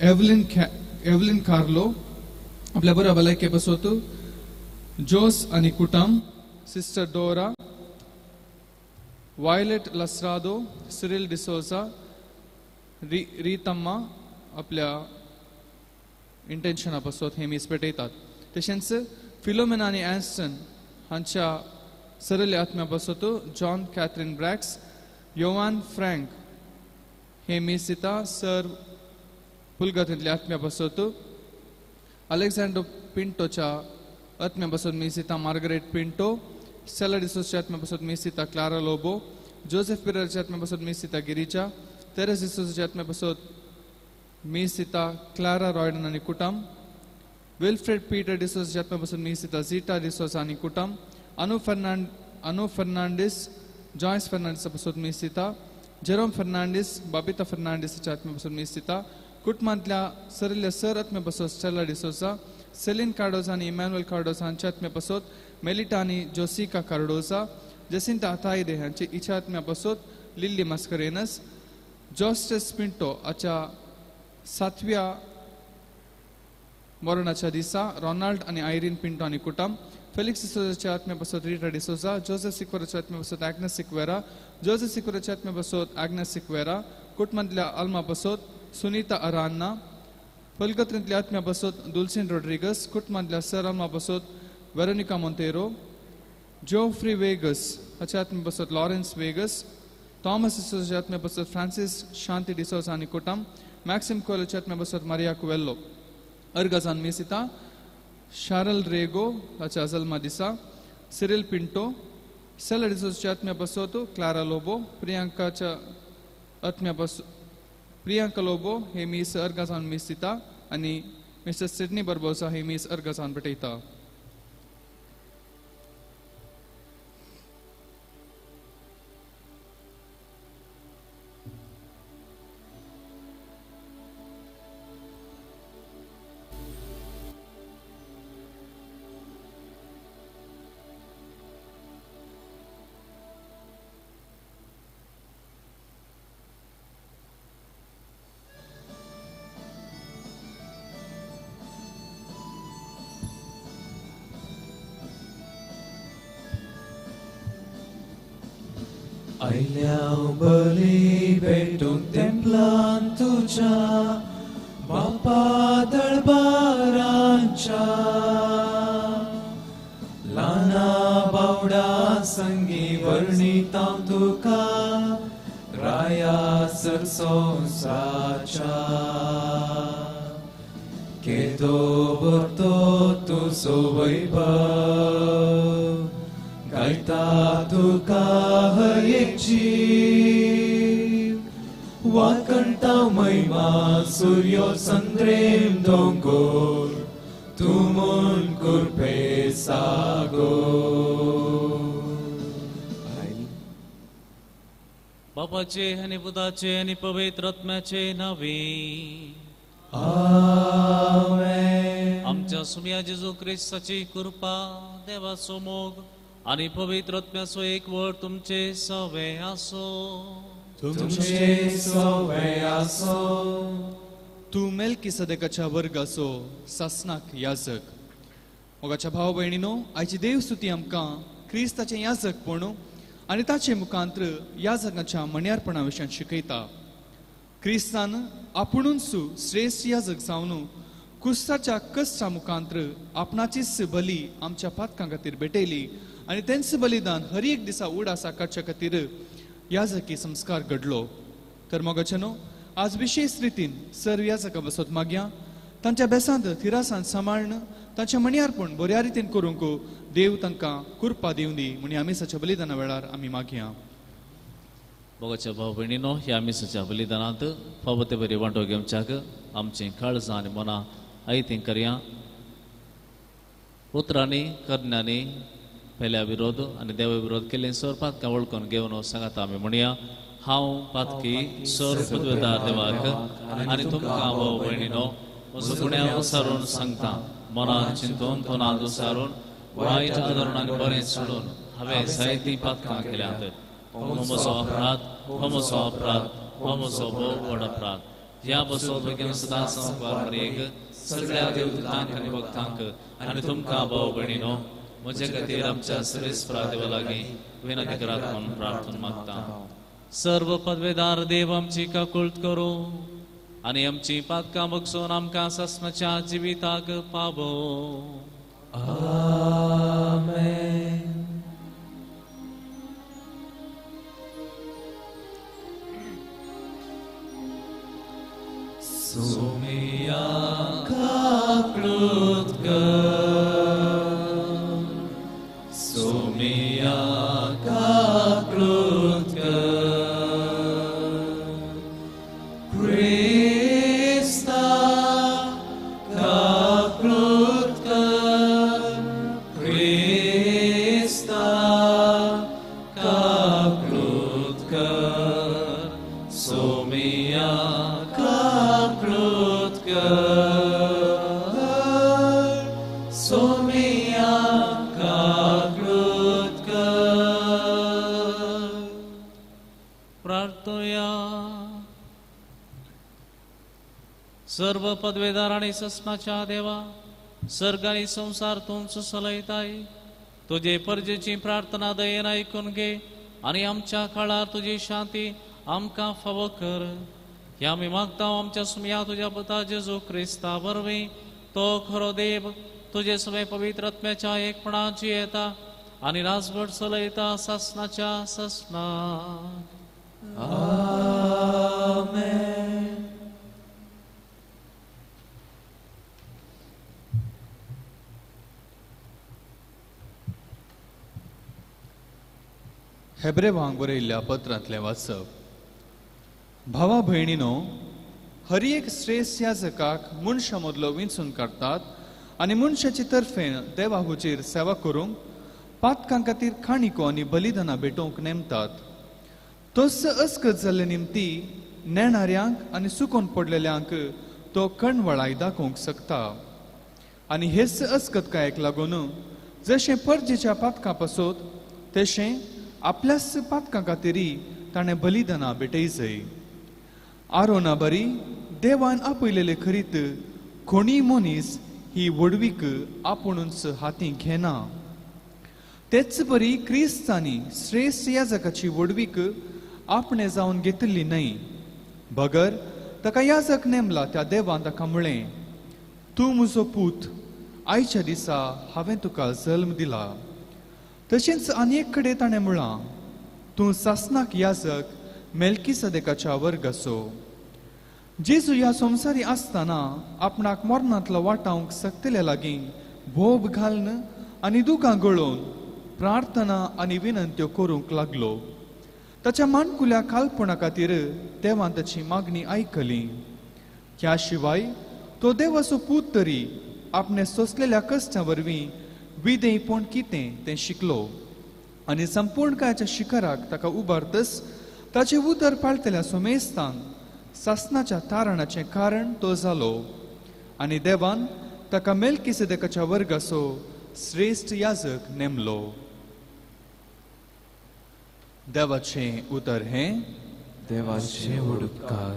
Evelyn Carlo आपल्या बऱ्या भलायके बसोत जोस आनी कुटम, sister Dora, Violet Lasrado, Cyril D'Souza, Ritamma आपल्या इंटेन्शना पासत हे मीस पेटयतात. तशेंच फिलोमेना आनी एन्स्टन हांच्या सरळ आत्म्या पासत जॉन कॅथरीन ब्रॅक्स, योवान फ्रँक हे मीस दिता. सर पुलगतींतल्या आत्म्या पासत अलेक्झांडर पिंटोच्या आत्म्या पासत मीस दिता मार्गरेट पिंटो, स्टेला डिसोजच्या आत्म्या पासत मीस दिता क्लारा लोबो, जोसेफ पिरेराच्या आत्म्या पासत मीस दिता गिरिजा, तेरेस डिसोजाच्या आत्म्या पासत मीस दिता क्लारा रॉयडन आनी कुटम, विल्फ्रेड पीटर डिसोजाच्या आत्म्या पासत मीस दिता झिटा डिसोजा आनी कुटम, अनु फर्नांडीस, जॉयस फर्नांडीसा पासत मीस दिता, जेरोम फर्नांडीस, बाबिता फर्नांडीसाच्या आत्म्या पासत मीस दिता. कुटुंबांतल्या सरिल्ल्या सर आत्म्या पासत स्टेला डिसोजा, सेलीन कार्डोजा आनी इमॅन्युअल कार्डोजा हांच्या आत्म्या पासत मेलिटा आनी जोसिका कार्डोजा, जेसिंता आतायदे हांचे इच्छा आत्म्या पासत लिल्ली मास्करेनस, जॉस्टेस पिंटो हाच्या सातव्या मरणाच्या दिसा रोनाल्ड आनी आयरीन पिंटो आनी कुटम, फेलिक्स डिसोजाच्या आत्म्या पासत रिटा डिसोजा, जोसेफ सिक्वेराच्या आत्म्या पासत आग्नेस सिक्वेरा, जोसेफ सिक्वेराच्या आत्म्या पासत आग्नेस सिक्वेरा, कुटुंबांतल्या आल्मा पासत सुनीता अरान्ना, पलकत्रींतल्या आत्म्या पासत दुलसीन रोड्रिगस, कुटुंबांतल्या सर आल्मा पासत वेरोनिका मोंतेरो, जोफ्री वेगस हाच्या आत्म्या पासत लॉरेन्स वेगस, थॉमस डिसोजाच्या आत्म्या पासत फ्रांसीस शांती डिसोजा आनी कुटम, मॅक्सिम कोलोच्या आत्म्या पासत मारिया कुवेल्लो. अर्गजान मिसिता शारल रेगो हाच्या जल्मा दिसा, सिरिल पिंटो, सेला डिसोजाच्या आत्म्या पासत क्लारा लोबो, प्रियांकाच्या आत्म्या पास प्रियांका लोबो हे मीस अर्गाजान मीस दिता आनी मिस्टर सिडनी बर्बोसा हे मीस अर्गाजान भेटयता. आयल्या बली भेटूंक तेंपलान तुज्या बापा दळबारांच्या ल्हाना बावडा संगी वर्णिता तुका राया सरसोंसाच्या केदो बरतो तुजो वैभव गायता तुका हर एक जीव वाकणता महिमा सूर्यो संद्रेम दोंगोर तूं म्हूण कुरपे सागोर. बापाचे आनी पुताचे आनी पवित्र आत्म्याचे नांवे आमेन. आमच्या सुम्या जेजू क्रिस्ताची कृपा, देवाचो मोग आनी पवित्र आत्म्याचो एकवट तुमचे सवे आसो. तुमचे सवे आसो. तूं मेल्कीसदेकाच्या वर्गाचो सासनाक याजक. मोगाच्या भाव भयणीनो, आयची देवस्तुती आमकां क्रिस्ताचें याजक पूण आनी ताचे मुखांत्र याजकाच्या मण्यारपणा विशयान शिकयता. क्रिस्तान आपुणूच श्रेश्ठ याजक जावन कुस्ताच्या कश्टा मुखांत्र आपणाचीच बली आमच्या पातकां खातीर भेटयली आनी तेंच बलिदान हर एक दिसा उडासा काडच्या खातीर याजकी संस्कार घडलो. तर मोगाच्यानो, आज विशेष रितीन सर्व याजका बसत मागया तांच्या बेसांत थिरासान सांबाळून तांच्या मण्यारपण बऱ्या रितीन करूंक देव तांकां कृपा दिवंदी म्हूण ह्या मिसाच्या बलिदाना वेळार आमी मागया. मोगाच्या भाव भयणीनो, ह्या मिसाच्या बलिदानांत फावो ते बरी वांटो घेवच्याक आमचीं काळजां आनी मनां आयतीं करया. उतरांनी करण्यांनी पेल्या विरोध आनी देवा विरोध केल्ले सर पातकां वळखून घेवन सांगाता आमी म्हणया, हांव पातकी सर पदवेदार देवाक आनी तुमकां भाव भयणीनो म्हजो गुण्यांव उसारून सांगता. मनान चिंतून तोंडान उसारून वायट आदरून आनी बरें सोडून हांवें जायतीं पातकां केल्यांत. हो म्हजो अपराध, हो म्हजो अपराध, हो म्हजो भोव व्हड अपराध. ह्या बसोत बेगीन सदां संवसार मरेक सगळ्या देवदूतांक आनी भक्तांक आनी तुमकां भाव भयणीनो म्हजे खातीर आमच्या सर्वेस्परा देवा लागीं विनंती करात म्हणून प्रार्थना मागता. सर्व पदवेदार देव आमची काकुळट करूं आनी आमची पातकां बगसून आमकां सासणाच्या जिविताक पावो. आमेन. सोमिया काकळूत कर, सोमिया काकळूत कर, क्रिस्ता काकळूत कर, क्रिस्ता काकळूत कर, सोमिया काकळूत कर, सोमिया काकळूत कर. प्रार्थोया. सर्व पदवेदार आनी सस्माच्या देवा, सर्ग आनी संवसार तूंच चलयताय. तुजे परजेची प्रार्थना दयेन आयकून घे आनी आमच्या काळार तुजी शांती आमकां फावो कर. ह्या आमी मागता आमच्या सुमया तुज्या पुता जेजू क्रिस्ता वरवीं, तो खरो देव तुजे सगळे पवित्र आत्म्याच्या एकपणाची येता आनी राजवट चलयता सासणाच्या सासणाक. आमेन. हेब्रेवांक बरयल्ल्या पत्रांतलें वाचप. भावा भयणीनो, हर एक श्रेष्ठ याजकाक मनशां मदलो विंचून काडटात आनी मनशाचे तर्फेन देवा हुजीर सेवा करूंक पातकां खातीर खाणिको आनी बलिदानां भेटोवंक नेमतात. तोच अस्कत जाल्ले निमती नेणाऱ्यांक आनी सुकोन पडलेल्यांक तो कणवळाय दाखोवंक शकता. आनी हेच अस्कतकायेक लागून जशें परजेच्या पातकां पासत तशें आपल्याच पातकां खातीर ताणें बलिदानां भेटयजय. आरोना बरी देवान आपयलेले खरीत कोणीय मनीस ही व्हडवीक आपुणूच हाती घेना. तेच बरी क्रिस्तांनी श्रेष्ठ याजकाची व्हडवीक आपणे जावन घेतिल्ली न्हय, बगर ताका याजक नेमला त्या देवान ताका म्हळें, तूं म्हजो पूत, आयच्या दिसा हांवें तुका जल्म दिला. तशेंच आनी एक कडेन ताणें म्हळां, तूं सासणाक याजक मेल्कीसदेकाच्या वर्गाचो. जेजू ह्या संवसारी आसतना आपणाक मरणांतलो वाटावंक सक्तल्या लागीं भोब घालून आनी दुकां गळोवन प्रार्थना आनी विनंत्यो करूंक लागलो. ताच्या मानकुल्या कालपणा खातीर देवान ताची मागणी आयकली. ह्या शिवाय तो देवाचो पूत तरी आपणे सोंसलेल्या कश्टां वरवीं विधेयपण कितें तें शिकलो आनी संपूर्णकायाच्या शिखराक ताका उबारतच ताचें उतर पाळटल्या सोमेस्तांक सासणाच्या तारणाचें कारण तो जालो आनी देवान ताका मेल्कीसेदेकाच्या वर्गाचो श्रेष्ठ याजक नेमलो. देवाचें उतर हें देवाचे उपकार.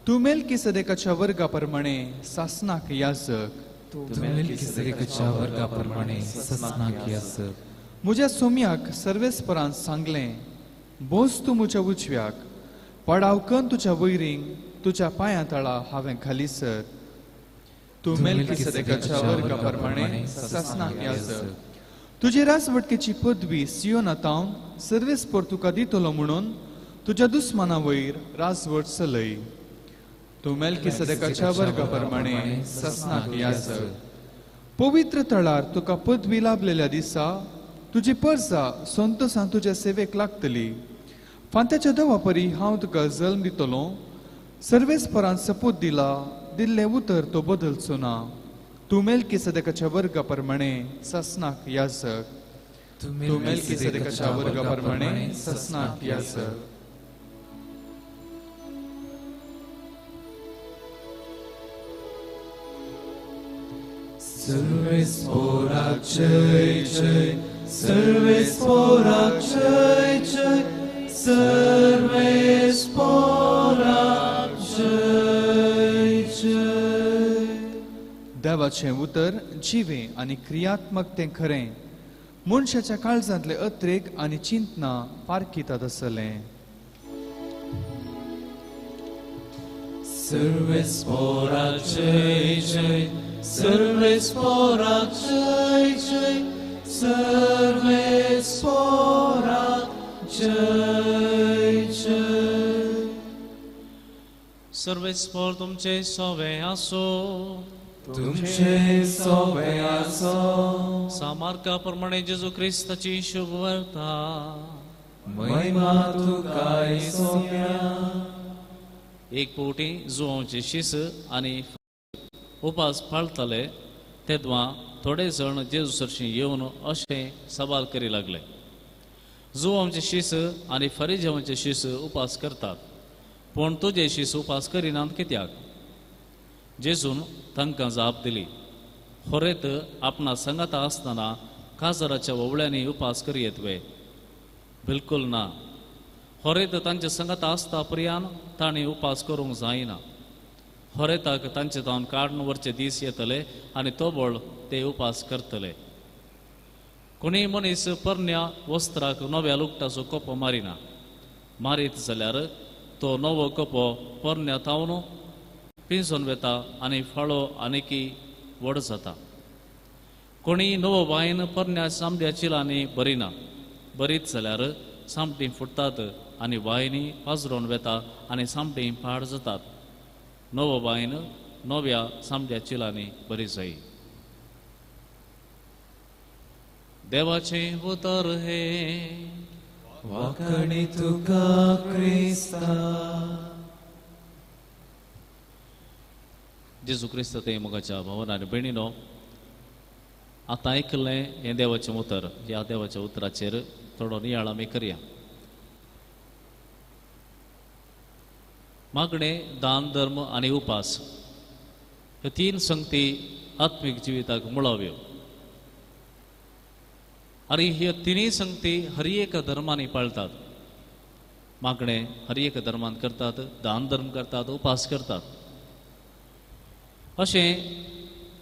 तूं मेल्कीसेदेकाच्या वर्गा प्रमाणे सासणाक याजक. तूं मेल्कीसेदेकाच्या वर्गा प्रमाणे सासणाक याजक. म्हज्या सोम्याक सर्वेस्परान सांगलें, बोस तूं म्हज्या उजव्याक, पडावकन तुज्या वयरींग तुज्या पांयां तळा हांवें घाली सर. तूं मेल्कीसेदेकाच्या वर्गा प्रमाणे सासणाक याजक. तुजी राजवटकेची पदवी सियोनातावन सर्वेस्पर तुका दितलो म्हणून तुज्या दुस्माना वयर राजवट चलय. तूं मेल्कीसेदेकाच्या वर्गा प्रमाणे सासणाक याजक. पवित्र तळार तुका पदवी लाभलेल्या दिसा तुजी परजा संतोसान तुज्या सेवेक लागतली. फांत्याच्या दवापरी हांव तुका जल्म दितलो. सर्वेस्परान सपूत दिला दिल्लें उतर तो बदलचो ना. तूं मेल्कीसेदेकाच्या वर्गा प्रमाणे सासणाक याजक. तूं मेल्कीसेदेकाच्या वर्गा प्रमाणे सासणाक याजक. सर्वेस्पराक जय जय, सर्वेस्पराक जय जय, सर्वेस्पराक जय. जय. देवाचें उतर जिवें आनी क्रियात्मक तें खरें मनशाच्या काळजांतले अत्रेक आनी चिंतना पारखितात आसलें. सर्वेस्पोरा जय जय, सर्वेस्पोरा जय जय, सर्वेस्पोरा जय जय. सर्वेस्पोर तुमचे सोवे आसो, तुमचे सोवे आसो. सामार्का प्रमाणे जेजू क्रिस्ताची शुभ वार्ता. महिमा तुका सोम्या. एक फावटी जुवांचे शीस आनी उपास पाळताले तेदवा थोडे जण जेजू सरशी येवन अशें सवाल करी लागले, जुवांचे शीस आनी फरिजेवांचे शीस उपास करतात, पूण तुजे शीस उपास करिनात कित्याक? जेजून तांकां जाप दिली, होरेत आपणा सांगाता आसतना काजराच्या वोवळ्यांनी उपास करयेत वे? बिलकुल ना. होरेत तांचे सांगाता आसता पर्यान तांणी उपास करूंक जायना. होरेताक तांचे तावन काडून व्हरचे दीस येतले आनी तो बळ ते उपास करतले. कोणीय मनीस परण्या वस्त्राक नव्या लुगटाचो कोपो मारिना, मारीत जाल्यार तो नवो कोपो परण्या तावन पिंजून वेता आनी फाळो आनीकी व्हड जाता. कोणीय नवो वायन परण्या सामड्या चिलांनी भरिना, भरीत जाल्यार सामटीं फुट्टात आनी वायनी पाजरोवन वेता आनी सामटीं पाड जातात. नवो वायन नव्या सामड्या चिलांनी बरी जाय. देवाचें उतर हें. वाकणी तुका क्रिस्ता. जेजू क्रिस्त ते मोगाच्या भावन आनी भयणीनो, आतां आयकल्लें हें देवाचें उतर. ह्या देवाच्या उतराचेर थोडो नियाळ आमी करया. मागणें, दान, धर्म आनी उपास ह्यो तीन संगती आत्मीक जिविताक मुळाव्यो आनी ह्यो तिनूय संगती हर एक धर्मांनी पाळटात. मागणें हर एक धर्मांत करतात, दान धर्म करतात, उपास करतात. अशें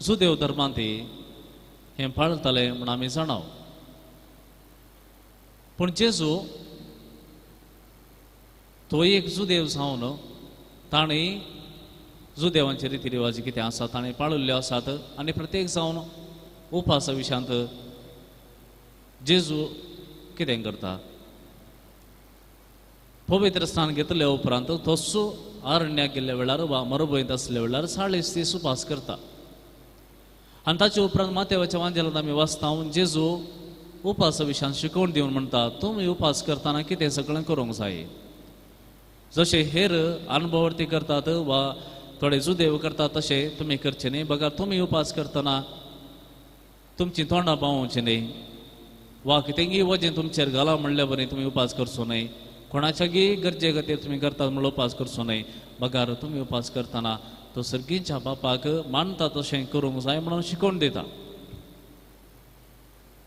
जुदेव धर्मांत हें पाळटाले म्हूण आमी जाणाव. पूण जेजू तो एक जुदेव जावन ताणें जुदेवांचे रिती रिवाज कितें आसा ताणें पाळिल्ल्यो आसात आनी प्रत्येक जावन उपासा विशयांत जेजू कितें करता, पवित्र स्थान घेतल्या उपरांत तोच अरण्याक गेल्ल्या वेळार वा मरुभूंयंत आसल्या वेळार 40 दीस उपास करता. आनी ताचे उपरांत मातेवाच्या वांजेलांत आमी वाचता जेजू उपासा विशयान शिकोवन दिवन म्हणटा, तुमी उपास करतना कितें सगळें करूंक जाय. जशें हेर अनुभवर्ती करतात वा थोडे जुदेव करतात तशें तुमी करचें न्ही. बगर तुमी उपास करतना तुमचीं तोंडां पावोवचीं न्ही वा कितेंगी वजें तुमचेर घालां म्हणल्या बरें तुमी उपास करचो न्हय. कोणाच्यागी गरजे खातीर तुमी करतात म्हणून उपास करचो न्हय. बगर तुमी उपास करतना तो सर्गीच्या बापाक मानता तशें करूंक जाय म्हणून शिकोवन दिता.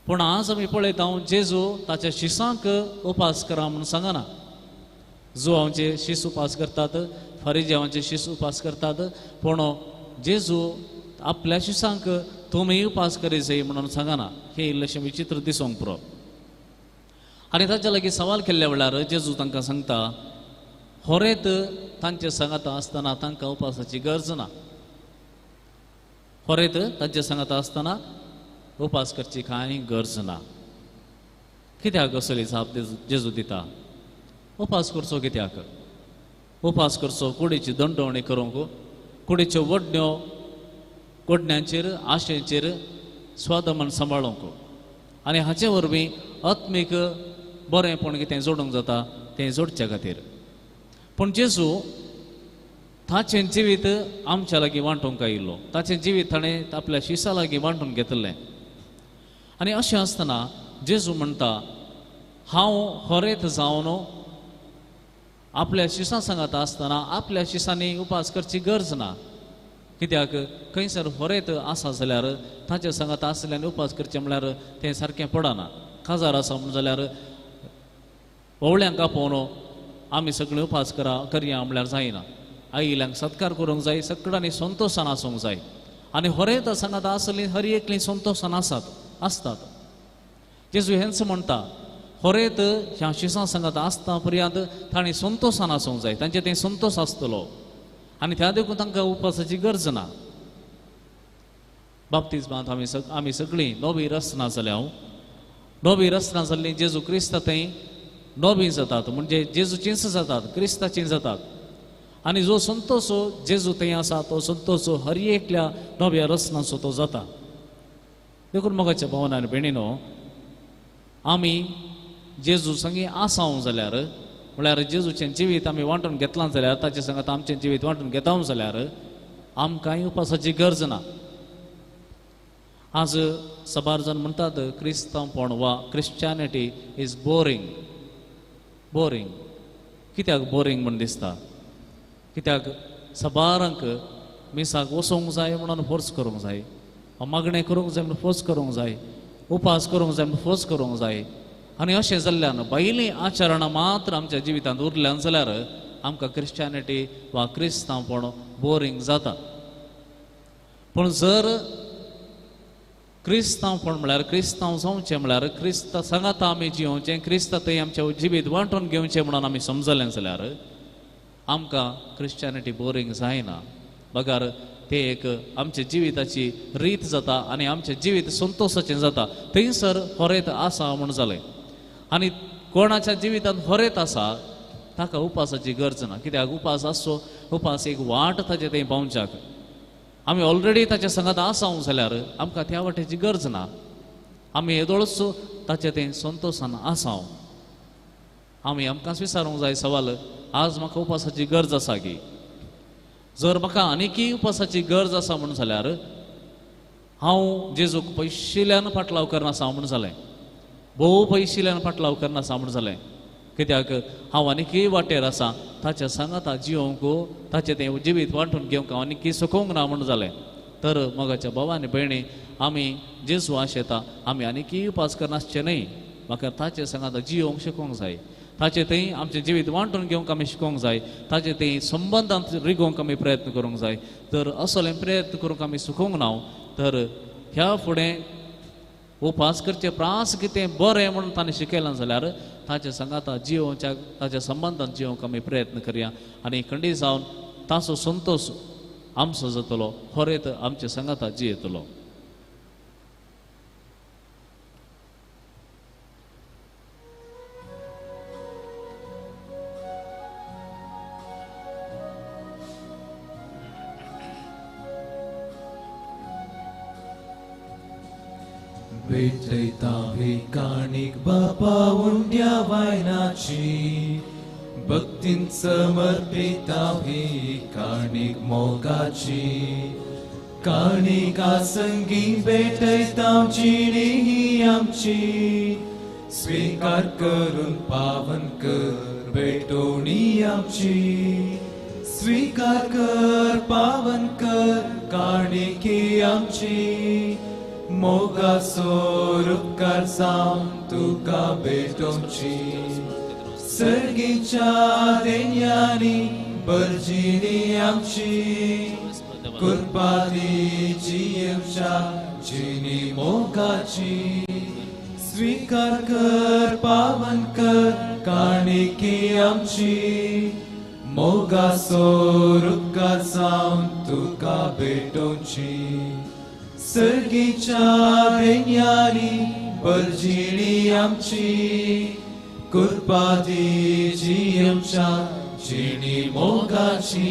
पूण आज आमी पळयता जेजू ताच्या शिसांक उपास करा म्हणून सांगना. जुवांचे शीस उपास करतात, फरिजेवांचे शीस उपास करतात, पूण जेजू आपल्या शिसांक तुमी उपास करी जाय म्हणून सांगना. हें इल्लेशें विचित्र दिसूंक पुरो. आनी ताच्या लागीं सवाल केल्ल्या वेळार जेजू तांकां सांगता, होरेत तांचे सांगाता आसतना तांकां उपासाची गरज ना. होरेत तांचे सांगाता आसतना उपास करची कांय गरज ना. कित्याक असली जाप जेजू दिता? उपास करचो कित्याक? उपास करचो कुडीची दंडवणी करूंक, कुडीच्यो वडण्यो वडण्यांचेर आशेचेर स्वादमन सांबाळूंक आनी हाचे वरवीं आत्मीक बरेंपण कितें जोडूंक जाता तें जोडच्या खातीर. पूण जेजू ताचें जिवीत आमच्या लागीं वांटूंक आयिल्लो. ताचें जिवीत ताणें आपल्या शिसा लागीं वांटून घेतिल्लें. आनी अशें आसतना जेजू म्हणटा, हांव होरेत जावन आपल्या शिसां सांगाता आसतना आपल्या शिसांनी उपास करची गरज ना. कित्याक खंयसर होरेत आसा जाल्यार ताचे सांगाता आसल्यान उपास करचें म्हणल्यार तें सारकें पडना. काजार आसा म्हूण जाल्यार ओवळ्यांक आपोवन आमी सगळीं उपास करया म्हणल्यार जायना. आयिल्ल्यांक सत्कार करूंक जाय, सगळ्यांनी संतोशान आसूंक जाय. आनी होरेत सांगात आसली हर एकली संतोशान आसात आसतात. जेजू हेंच म्हणटा, होरेत ह्या शिसां सांगात आसता पर्यंत तांणी संतोशान आसूंक जाय, तांचे थंय संतोश आसतलो आनी त्या देखून तांकां उपासाची गरज ना. बाप्तिज्मांत आमी सगळीं नवी रचना जाल्या, नवी रचना जाल्ली जेजू क्रिस्ता थंय नवी जातात, म्हणजे जेजूचींच जातात, क्रिस्ताचीं जातात. आनी जो संतोश जेजू थंय आसा तो संतोश हर एकल्या नव्या रचनाचो तो जाता. देखून मोगाच्या भावना आनी भयणीनो, आमी जेजू संगी आसाव जाल्यार, म्हळ्यार जेजूचें जिवीत आमी वांटून घेतलां जाल्यार, ताचे संगात आमचें जिवीत वांटून घेता जाल्यार आमकांय उपासाची गरज ना. आज सबार जाण म्हणटात क्रिस्तांवपण वा क्रिश्चियनिटी is boring. Boring कित्याक बोरींग म्हूण दिसता? कित्याक सबारांक मिसाक वचोंक जाय म्हणून फोर्स करूंक जाय, मागणें करूंक जाय म्हणून फोर्स करूंक जाय, उपास करूंक जाय म्हणून फोर्स करूंक जाय. आनी अशें जाल्ल्यान भायलीं आचरणां मात्र आमच्या जिवितांत उरल्यान जाल्यार आमकां क्रिश्चियनिटी वा क्रिस्तांवपण बोरींग जाता. पूण जर क्रिस्तांवपण म्हळ्यार क्रिस्तांव जावचें म्हळ्यार क्रिस्ता सांगाता आमी जियोवचें, क्रिस्ता थंय आमचें जिवीत वांटून घेवचें म्हणून आमी समजलें जाल्यार आमकां क्रिश्चियनिटी बोरींग जायना, बगर ते एक आमच्या जिविताची रीत जाता आनी आमचें जिवीत संतोशाचें जाता. थंयसर होरेत आसा म्हूण जालें. आनी कोणाच्या जिवितांत होरेत आसा ताका उपासाची गरज ना. कित्याक उपास आसचो, उपास एक वाट ताचे थंय पावच्याक. आमी ऑलरेडी ताच्या संगात आसा जाल्यार आमकां त्या वाटेची गरज ना. आमी येदोळच ताचे थंय संतोशान आसा. आमी आमकां विचारूंक जाय सवाल, आज म्हाका उपासाची गरज आसा की? जर म्हाका आनीकय उपासाची गरज आसा म्हूण जाल्यार हांव जेजूक पयशिल्ल्यान फाटलाव करनासा म्हूण जालें, भोव पयशिल्ल्यान फाटलाव करनासा म्हूण जालें. कित्याक हांव आनीकय वाटेर आसा, ताच्या सांगाता जियोवंक, ताचें तें जिवीत वांटून घेवंक हांव आनीकय सुकोवंक ना म्हूण जालें. तर मोगाच्या भावा आनी भयणी, आमी जेजू आशेता आमी आनीकय उपास करनासचें न्हय, म्हाका ताचे सांगाता जियोवंक शिकोवंक जाय, ताचे थंय आमचें जिवीत वांटून घेवंक आमी शिकोवंक जाय, ताचे थंय संबंदांत रिगोवंक आमी प्रयत्न करूंक जाय. तर असले प्रयत्न करूंक आमी सुकोवंक ना तर ह्या फुडें उपास करचे प्रास कितें बरें म्हणून ताणें शिकयलां जाल्यार ताचे सांगाता जियोवच्या, ताच्या संबंदांत जियोवंक आमी प्रयत्न करया आनी खंडीत जावन ताचो संतोश आमचो जातलो, होरेत आमचे सांगाता जियेतलो. भेटयता काणीक बापा उंड्या वायनाची, भक्तीन समर्पिता ही काणीक मोगाची, काणीका संगी भेटयता जिणी ही आमची, स्वीकार करून पावन कर भेटवणी आमची, स्वीकार कर पावन कर काणीकी आमची, मोगाचो उपकार जावन तुका भेटोवची, सर्गीच्या देण्यांनी भरजिणी आमची, कृपा दी जियेवच्या जिणी मोगाची, स्वीकार कर पावन कर काणीकी आमची, मोगाचो उपकार जावन तुका भेटोवची, सर्गीच्या देण्यांनी भरजिणी आमची, कृपा दी जियेवच्या जिणी मोगाची.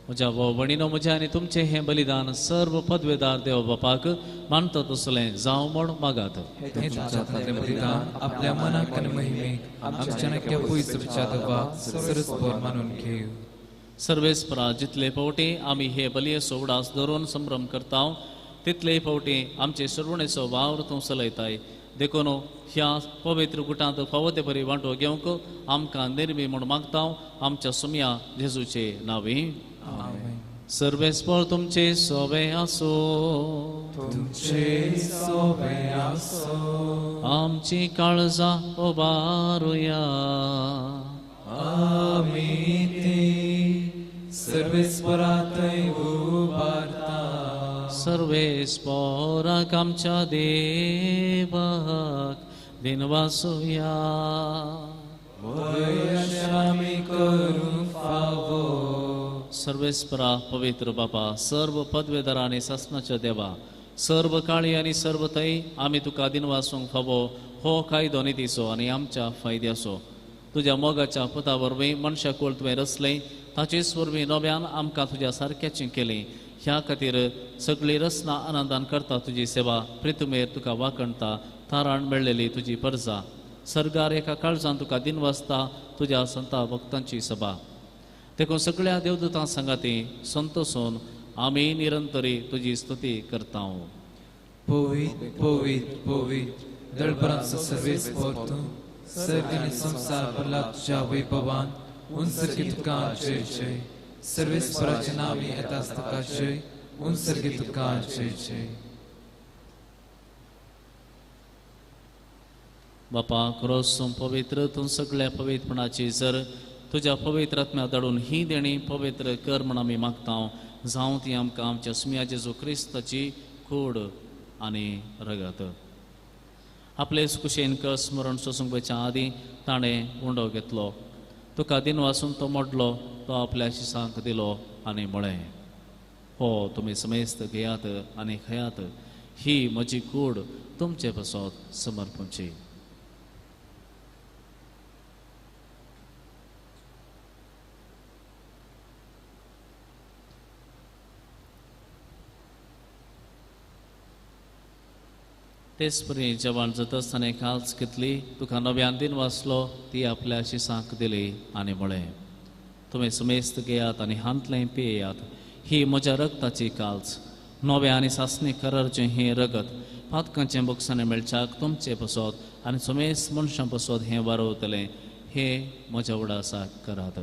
म्हज्या भाव भयणीनो, म्हजें आनी तुमचें हें बलिदान सर्व पदवेदार देव बापाक मानता तसलें जावं म्हूण मागात. हें तुमच्या हातांतलें बलिदान आपल्या मनाक आनी महिमेक आमच्या नक्या पयसुच्या देवाक सरस्पर मानून घेव. सर्वेस्परा, जितले फावटी आमी हे बलयेचो उडास धरून संभ्रम करता तितले फावटी आमचे सरवणेचो वावर तूं चलयताय. देखून ह्या पवित्र गुटांत फावो ते परी वांटो घेवंक आमकां निर्मी म्हूण मागता आमच्या सुमया जेजूचे नांवी. सर्वेस्पर तुमचे सोबे आसो, तुमचे सोबे आसो. आमची काळजां उबारुया, आमी ती सर्वेस्परातय उबारता. सर्वेस्पराक आमच्या देवाक दिनवासुया. आमी करूंक फावो. सर्वेस्परा पवित्र बापा, सर्व पदवेदार आनी सासणाच्या देवा, सर्व काळी आनी सर्व थंय आमी तुका दिनवासूंक फावो हो कायदो नितीचो आनी आमच्या फायद्याचो. तुज्या मोगाच्या पुता वरवीं मनशा कुळ तुवें रचलें, ताचेच वरवीं नव्यान आमकां तुज्या सारक्याचें केलें. ह्या खातीर सगळी रचना आनंदान करता तुजी सेवा, प्रितुमेर तुका वाखणता, ताराण मेळ्ळेली तुजी परजा. सर्गार एका काळजान तुका दिनवासता तुज्या संता भक्तांची सभा. देखून सगळ्या देवदूतां सांगाती संतोसून आमी निरंतरी तुजी स्तुती करता. पवित्र पवित्र पवित्र दळभरांचो सर्वेस्पर तूं, सर्ग आनी संवसार भरला तुज्या वैभवान. उंचसर्गी तुका जय जय. सर्वेस्पराचे नांवी येतास तुका जय. उंचसर्गी तुका जय जय. बापा क्रोस पवित्र तूं सगळ्या पवित्रपणाची जर तुज्या पवित्र आत्म्या धाडून ही देणी पवित्र कर म्हण आमी मागता. जावं ती आमकां आमच्या सुम्या जेजू क्रिस्ताची कूड आनी रगत. आपले कुशेन कस मरण सोसूंक वयच्या आदीं ताणें उंडो घेतलो, तुका दिनवासून तो मोडलो, तो आपल्या शिसांक दिलो आनी म्हळें, हो तुमी समेस्त घेयात आनी खायात, ही म्हजी कूड तुमचे पासत समर्पणची. तेच परी जेवण जाता आसतना काल्च घेतली, तुका नव्यान दिन वाचलो, ती आपल्या शिसांक दिली आनी म्हळें, तुमी समेस्त घेयात आनी हांतलें पियेयात, ही म्हज्या रगताची काल्च, नव्या आनी सासणी करारचें हें रगत पातकांचें बोगसाणें मेळच्याक तुमचे पसत आनी समेस्त मनशां पसत हें वारवतलें. हें म्हज्या उडासाक करात.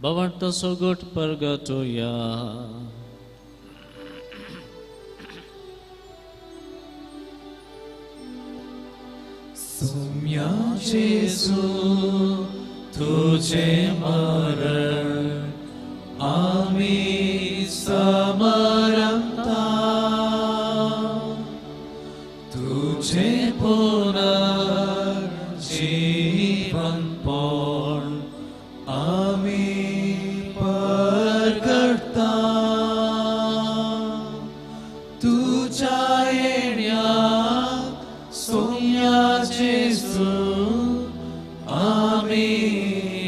भवंत सोगट परगटोया. सुम्या जेजू तुझे मरण आमी समरता, तुझे पुनर्जीवनपण आमी परगटता. तुझ्या येण्याक सोम्या जेजू आमी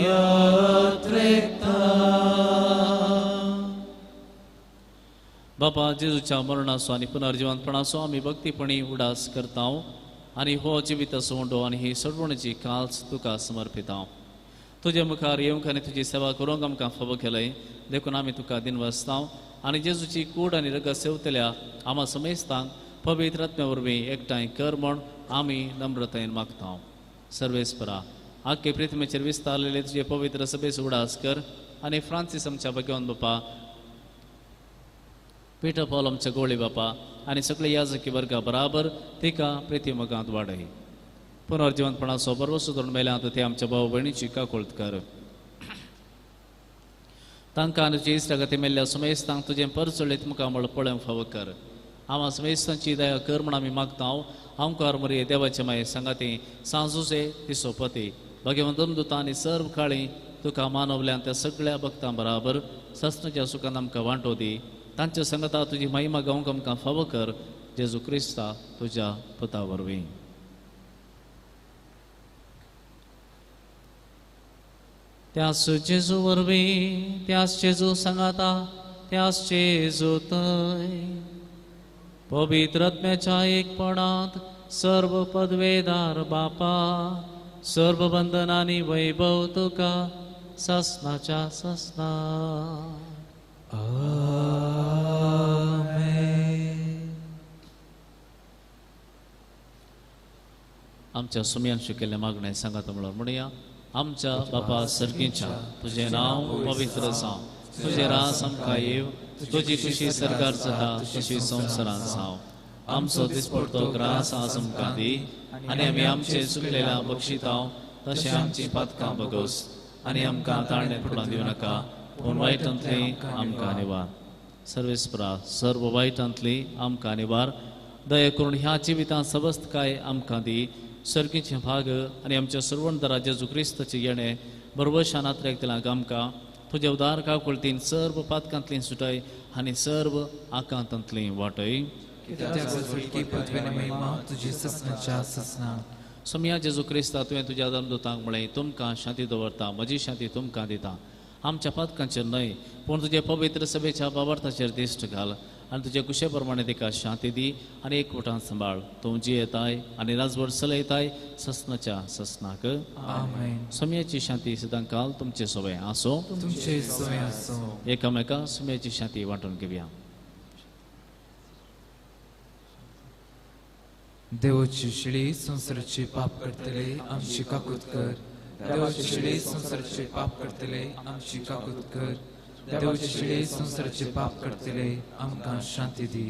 अत्रेकता. बाबा जेजूच्या मरणाचो आनी पुनर्जिवंतपणाचो आमी भक्तीपणी उडास करता आनी हो जिविताचो उंडो आनी ही सोडवणेची काल्च तुका समर्पिता. तुजे मुखार येवंक आनी तुजी सेवा करूंक आमकां फावो केलंय, देखून आमी तुका दिनवासता आनी जेजूची कूड आनी रगत सेवतल्या आमा समेस्तांक पवित्र आत्म्या वरवीं एकठांय कर म्हूण आमी नम्रतायेन मागता. सर्वेस्परा आख्खे पृथ्वीचेर विस्तारलेले तुजे पवित्र सभेचो उडास कर आनी फ्रांसीस आमच्या भगवान बापा, पिटर पॉल आमच्या गोळी बापा आनी सगळे याजकी वर्गा बराबर तिका प्रिती मोगांत वाडय. पुनर्जिवंतपणाचो बरवसो धरून मेल्यात ते आमच्या भाव भयणीची काकुळट कर. तांकां आनी तुजे इश्टागती मेल्ल्या समेस्तांक तुजें परचळीत मुखामळ पळोवंक फावो कर. आमा समेस्तांची दया कर म्हूण आमी मागता. आमकार मरये देवाचे माये सांगाती सांजुसे तिसो पती भगवंत दुता आनी सर्व काळी तुका मानवल्यान त्या सगळ्या भक्तां बराबर सस्नाच्या सुखान आमकां वांटो दी. तांच्या संगता तुजी महिमा गावंक आमकां फावो कर, जेजू क्रिस्ता तुज्या पुता वरवीं. त्यास जेजू वरवीं, त्यास जेजू सांगाता, त्यास जेजू थंय पवित्र आत्म्याच्या एकपणांत सर्व पदवेदार बापा, सर्व बंधनांनी वैभव तुका सासनाच्या सासना. आमेन. आमच्या सुमयान शिकयल्लें मागणें सांगात म्हणल्यार म्हणया. आमच्या बापा सर्गीच्या, तुजें नांव पवित्र जावं, तुजें रास आमकां येव, तुजी खुशी सरकार जाता तशी संवसारांत जावं. आमचो दिसपडतो ग्रास आज आमकां दी आनी आमी आमचे चुकलेल्या बक्षितांव तशें आमची पातकां बगोस आनी आमकां ताळणे पडून दिवं नाका, पूण वायटांतली आमकां निवार. सर्वेस्परा सर्व वायटांतली आमकां निवार. दया करून ह्या जिवितांत सबस्तकाय आमकां दी. सर्गीचें भाग आनी आमच्या सर्वंदरा जेजू क्रिस्ताचें येणें बरोबर नात्रेक दिलां आमकां. तुज्या उदार काकुळतीन सर्व पातकांतली सुटाय आनी सर्व आकांतांतली वाटय. सोमया जेजू क्रिस्ता, तुवें तुज्या धर्मदूतांक म्हळें, तुमकां शांती दवरता, म्हजी शांती तुमकां दिता. आमच्या पातकांचेर न्हय पूण तुज्या पवित्र सभेच्या बाबार्थाचेर दिश्ट घाल आनी तुज्या कुशे प्रमाणे तिका शांती दी आनी एकवटान सांबाळ. तूं जियेताय आनी राजवट चलयताय ससनाच्या ससनाक. सोमयाची शांती सदांकाल तुमचे सोबे आसो. एकामेका सोमयाची शांती वांटून घेवया. देवाची शिळी संवसाराचे पाप करतले आमची काकूत कर. देवाची शिळी संवसाराचे पाप करतले आमची काकूत कर. देवाची शिळी संवसाराचे पाप करतले आमकां शांती दी.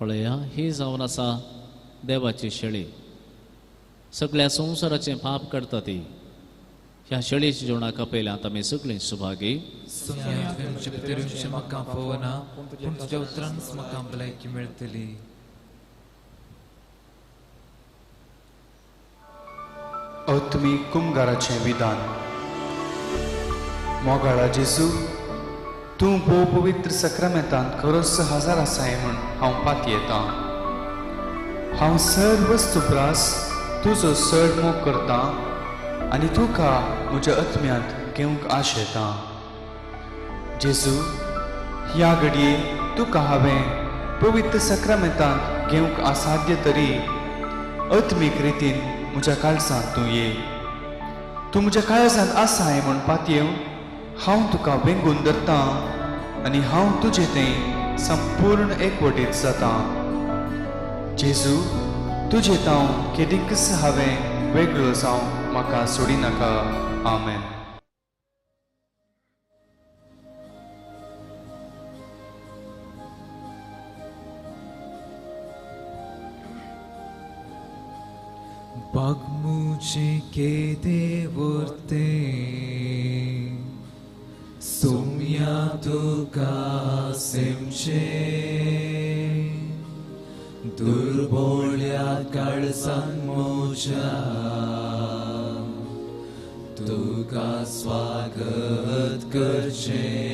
पळया, ही जावन आसा देवाची शेळी, सगळ्या संवसाराचें पाप करता ती. ह्या शेळीच्या जेवणाक आपयल्यात आमी सगळीं सुभागी. म्हाका पळोवना पूण तुज्या उतरानच म्हाका भलायकी मेळटली. अत्मी कुमगाराचें विधान. मोगाळा जेजू, तूं भोव पवित्र सक्रामेंतांत खरोच हजार आसाय म्हूण हांव पातयेतां. हांव सर्व वस्तू प्रास तुजो चड मोग करतां आनी तुका म्हज्या आत्म्यांत घेवंक आशेतां. जेजू, ह्या घडये तुका हांवें पवित्र सक्रामेंतांत घेवंक असाध्य तरी आत्मीक रितीन म्हज्या काळजांत तूं ये. तूं म्हज्या काळजांत आसाय म्हूण पातयेवन हांव तुका वेंगून धरतां आनी हांव तुजे थंय संपूर्ण एकवटीत जातां. जेजू, तुजे तांव केदीकच हांवें वेगळो जावं म्हाका सोडिनाका. आमेन. बागमुचे केदे वर्ते सोम्या तुका सेमचे दुर्बोळ्या काळजान म्हज्या तुका स्वागत करचें.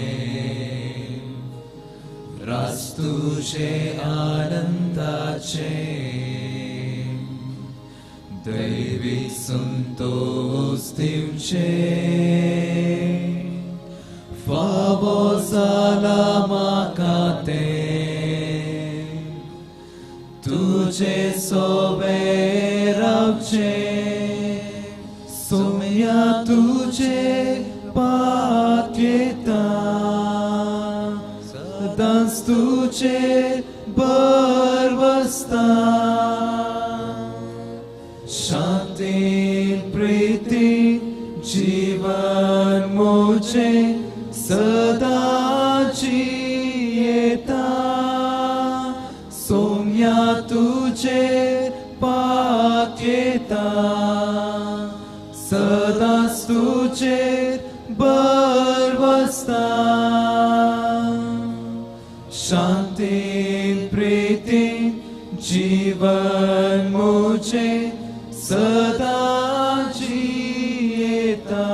रास तुजे आनंदाचें दैवी संतोष दिवचें. फावो जाला म्हाका तें तुजे सोबे रावचें. सोमया तुजे पातयेता सदांच तुजे बरवसता. शांती प्रीती जीवन मुझे सदा जियेता. सोम्या तुझे पातयेता सदांच तुझे बरवसता. शांती प्रीती जीवन मुझे सदा जियेता.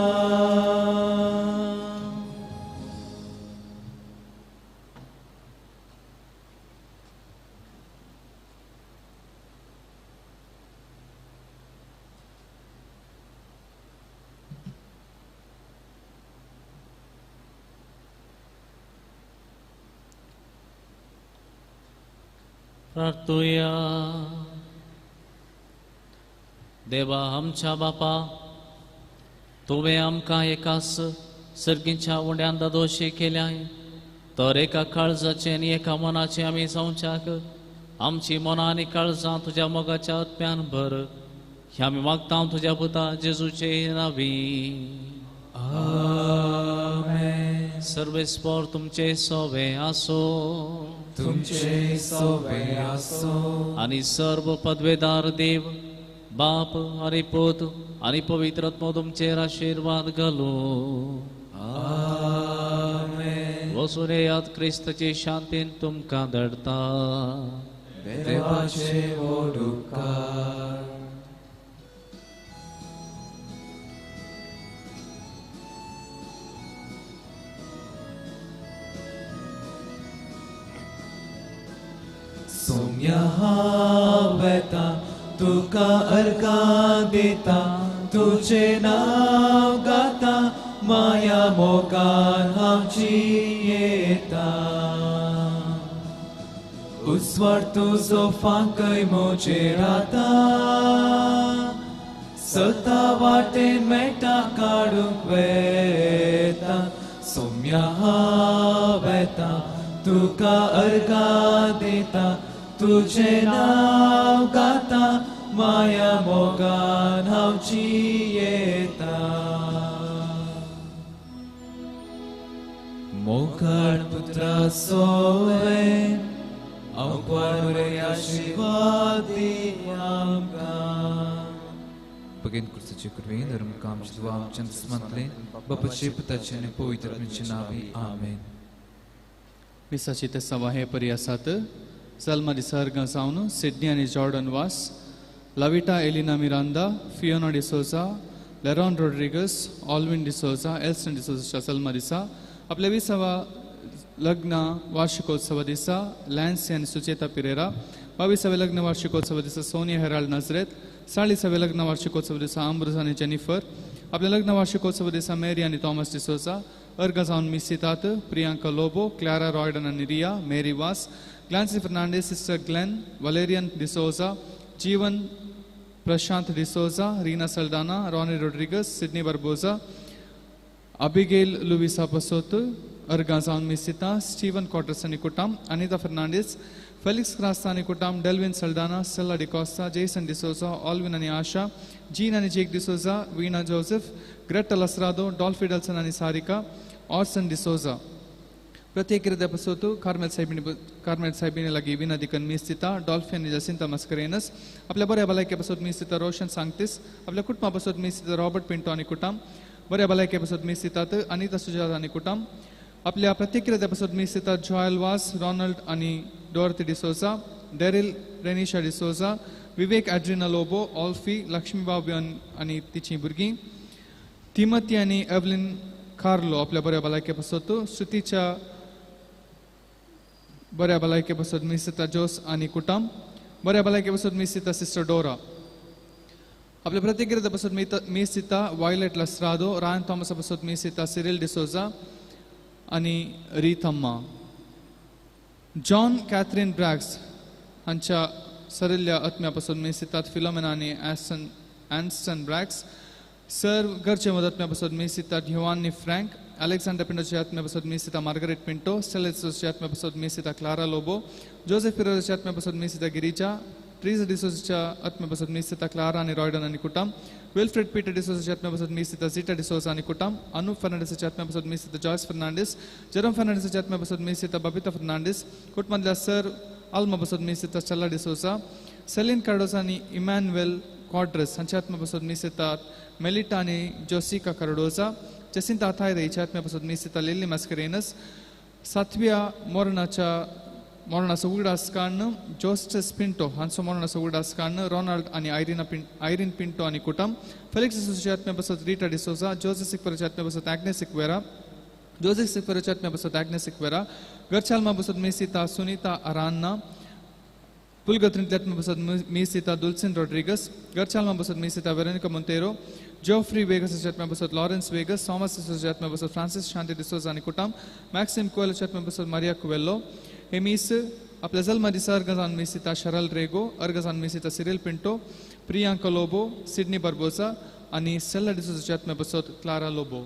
प्रार्थुया. देवा आमच्या बापा, तुवें आमकां एकाच सर्गीच्या उंड्यान दादोशी केल्याय तर एका काळजाचें आनी एका मनाचें आमी जावच्याक आमची मनां आनी काळजां तुज्या मोगाच्या आत्म्यान भर. ह्या आमी मागता तुज्या पुता जेजूचे नांवी. आमेन. सर्वेस्पर तुमचे सोवे आसो. तुमचे सोवे आसो. आनी सर्व पदवेदार देव बाप आनी पूत आनी पवित्र आत्मो तुमचेर आशिर्वाद घालूं. आमेन. वचून येयात, क्रिस्ताचे शांतीन तुमकां धाडटा. देवाचे व्हड उपकार. सोम्या हांव वेता तुका अर्गां दिता, तुजें नांव गाता, माया मोगान हांव जियेता. उजवाड तुजो फांकय म्हजेर आतां, सता वाटेन मेळटा काडूंक वेता. सोम्या हांव वेता तुका अर्गां दिता, तुजें नांव गाता, माया मोगान हांव जियेता. मोगाळ पुत्रा सोवे आंकवार आशिर्वाद दी आमकां. बगेन कुर्साचे कृपेन धर्म आमचे दुआ आमच्या दुस्मांतले बापाचे पुताचे आनी पवित्र आत्म्याचे नांवी. आमेन. मिसाची तेसांवां हे परी आसात. सलमा डिसर्गां जावन सिडनी आनी Jordan Vaz, Lavita Elina Miranda, Fiona D'Souza, Leron Rodrigues, Alvin D'Souza, Elson डिसोजाच्या Salma दिसा आपल्या विसावा लग्न वार्षिकोत्सवा दिसा लॅन्सी आनी सुचेता पिरेरा, 22व्या लग्न वार्षिकोत्सवा दिसा सोनिया हेराल्ड नजरेत, 40व्या लग्न वार्षिकोत्सवा दिसा आंब्रोज आनी जेनिफर, आपल्या लग्न वार्षिकोत्सवा दिसा मेरी आनी थॉमस डिसोजा, अर्गां जावन मिसितात प्रियांका लोबो, क्लारा रॉयडन आनी Riya, Mary Vaz, Glancy Fernandes, sister Glenn, Valerian D'Souza, Jeevan Prashant D'Souza, Reena Saldanha, Ronnie Rodrigues, Sydney Barbosa, Abigail Luisa पसोत, अर्गां जावन मिसिता स्टीवन कॉटर्स आनी कुटाम, अनिता फर्नांडीस, फेलिक्स क्रास्ता आनी कुटाम, Delvin Saldanha, Stella D'Costa, Jason D'Souza, Alvin आनी आशा, जीन आनी Jake D'Souza, Veena Joseph, Greta Lasrado, Dolphy डल्सन आनी सारिका, ऑर्सन डिसोजा. प्रत्येक हृदय पसोतू कार्मेल साहेबिनी लागीं विनंती करून मीस दिता. डॉल्फी आनी जसिंता मस्करेनस आपल्या बऱ्या भलायके पासत मीस दिता. रोशन सांगतीस आपल्या कुटुंबा पासत मीस दिता. रॉबर्ट पिंटो आनी कुटाम बऱ्या भलायके पासत मीस दितात. अनिता सुजाता आनी कुटाम आपल्या प्रत्येक हृदय पासत मीस दितात. जॉयल वास, रॉनल्ड आनी डोरती डिसोजा, डेरिल रेनिशा डिसोजा, विवेक एड्रिना लोबो, ऑल्फी, लक्ष्मीबाब आनी तिचीं भुरगीं, तिमती आनी एवलिन कार्लो आपल्या बऱ्या भलायके पासत, श्रुतीच्या बऱ्या भलायके पासत मीस दिता. जोस आनी कुटाम बऱ्या भलायके पासत मीस दिता. सिस्टर डोरा आपल्या प्रत्येक हृदय पासत मीस दिता. वायलेट लस्रादो, रायन थॉमसा पासत मीस दिता. सिरिल डिसोजा आनी रिथम्मा. जॉन कॅथरीन ब्रॅक्स हांच्या सरिल्ल्या आत्म्या पासून मीस दितात. फिलोमेना आनी एन्स्टन ब्रॅक्स सर घरचे मदत पासून मीस दितात. ह्युआनी फ्रँक, अलेक्झांडर पिंटोच्या आत्म्या पासून मीस दिता. मार्गरेट पिंटो, स्टेला डिसोजाच्या आत्म्या पासून मीस दिता. क्लारा लोबो, जोसेफ पिरोजाच्या आत्म्या पासून मीस दिता. गिरिजा ट्रीज डिसोजाच्या आत्म्या पासून मीस दिता. क्लारा आनी रॉयडन आनी कुटाम, विल्फ्रेड पीटर डिसोजाच्या आत्म्या पासून मीस दिता. झिटा डिसोजा आनी कुटाम, अनुप फर्नांडीसाच्या आत्म्या पासून मीस दिता. जॉयस फर्नांडीस, जेरोम फर्नांडीसाच्या आत्म्या पासून मीस दिता. बबिता फर्नांडीस, कुटुंबांतल्या सर आल्मा पासून मीस दिता. स्टेला डिसोजा, सेलीन कार्डोजा आनी इमॅन्युएल क्वाड्रस हांच्या आत्म्या पासून मीस दितात. मेलिटा आनी जोसिका कार्डोजा, जसिंता अथायरे हिच्या आत्म्या पासून मीस दिता. लिल्ली मस्करेनस, सातव्या मरणाचो उगडास काडून जोस्टस पिंटो हांचो मरणाचो उगडास काडून रोनाल्ड आनी आयरीन पिंटो आनी कुटम, फेलिक्स डिसोजाच्या आत्म्या पासत रिटा डिसोजा, जोसेफ सिक्वेराच्या आत्म्या पासत आग्नेस सिक्वेरा, जोसेफ सिक्वेराच्या आत्म्या पासत आग्नेस सिक्वेरा, घरच्याल्मा पासत मीस दिता. सुनीता अरान्ना, पुलगत्रींतल्या आत्म्या पासत मीस दिता. दुलसिन रॉड्रिगस, घरच्याल्मा पासत मीस दिता. वेरोनिका मोंतेरो, जोफ्री वेगसाच्या आत्म्या पासत लॉरेन्स वेगस, थॉमस डिसोजाच्या आत्म्या पासत फ्रांसीस शांती डिसोजा आनी कुटाम, मॅक्सिम कुवेलोच्या आत्म्या पासत मारिया कुवेल्लो. हे मीस आपल्या जल्मा दिसा अर्गजान मीस दिता. शरल रेगो, अर्गजान मीस दिता. सिरिल पिंटो, प्रियांका लोबो, सिडनी बार्बोजा आनी स्टेला डिसोजाच्या आत्म्या पासत क्लारा लोबो.